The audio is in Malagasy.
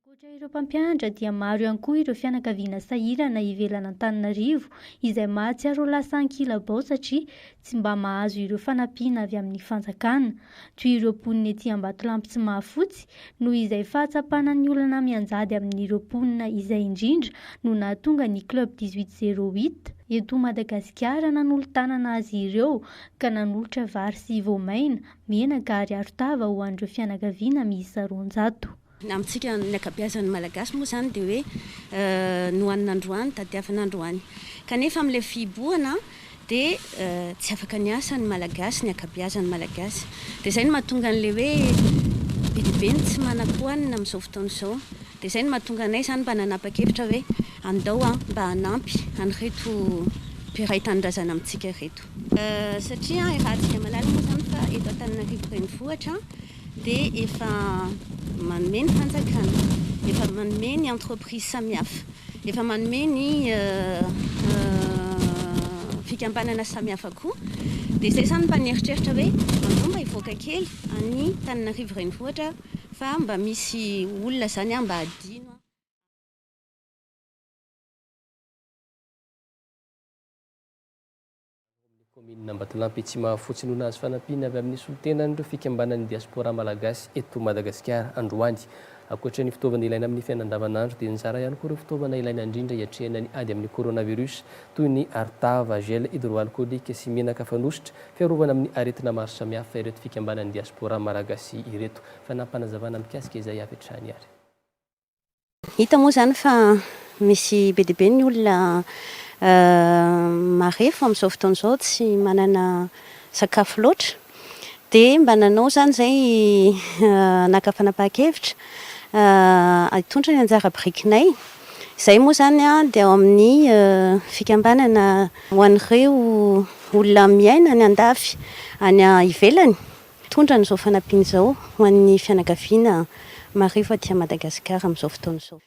Ankoatra ireo mpampianatra dia maro ihany koa ireo fianakaviana sahirana ivelan'Antananarivo izay mahatsiaro ho lasa ankilabao satria tsy mba mahazo ireo fanampiana avy amin'ny fanjakana. Toy ireo mponina ety Ambatolampy Tsimahafotsy noho izay fahatsapana ny olana mianjady amin'ireo mponina izay indrindra no nahatonga ny Club 18 08 eto Madagasikara nanolo-tanana azy ireo ka nanolotra vary sy voamaina, menaka ary arotava ho an'ireo fianakaviana miisa 200. Amintsika ny ankabeazan'ny Malagasy moa izany dia hoe nohanina androany, tadiavina androany. Kanefa amin'ilay fihibohana dia tsy afaka niasa ny Malagasy, ny ankabeazan'ny Malagasy. Dia izay no mahatonga an'ilay hoe be dia be ny tsy manan-kohanina amin'izao fotoana izao. Dia izay no mahatonga anay izany mba nanapa-kevitra hoe andao mba hanampy an'ireto mpiray tanindrazana amintsika ireto. Satria raha antsika mahalala moa izany fa eto Antananarivo renivohitra dia efa manome ny fanjakana, efa manome ny entreprise samihafa, efa manome ny fikambanana samihafa koa. Dia izay izany mba nieritreritra hoe andao mba hivoaka kely any Antananarivo renivohitra fa mba misy olona izany mba hadino. Kaominina Ambatolampy Tsimahafotsy no nahazo fanampiana avy amin'ny solontenan'ireo fikambanan'ny diaspora malagasy eto Madagasikara androany. Ankoatra ny fitaovana ilaina amin'ny fiainana andavanandro dia nizara ihany koa ireo fitaovana ilaina indrindra hiatrehana ny ady amin'ny coronavirus toy ny arotava, gel hydroalcoolique sy menaka fanosotra fiarovana amin'ny aretina maro samihafa ireto fikambanan'ny diaspora malagasy ireto. Fanaampanazavana mikasika izay avy hatrany ary. Hita moa izany fa misy be dia be ny olona marefo amin'izao fotoana izao, tsy manana sakafo loatra. Dia mba nanao izany izay naka fanapahan-kevitra hitondra ny anjara birikinay. Izay moa izany dia ao amin'ny fikambanana ho an'ireo olona miaina any andafy any ivelany. Mitondra an'izao fanampiana izao ho an'ny fianakaviana marefo aty Madagasikara amin'izao fotoana izao.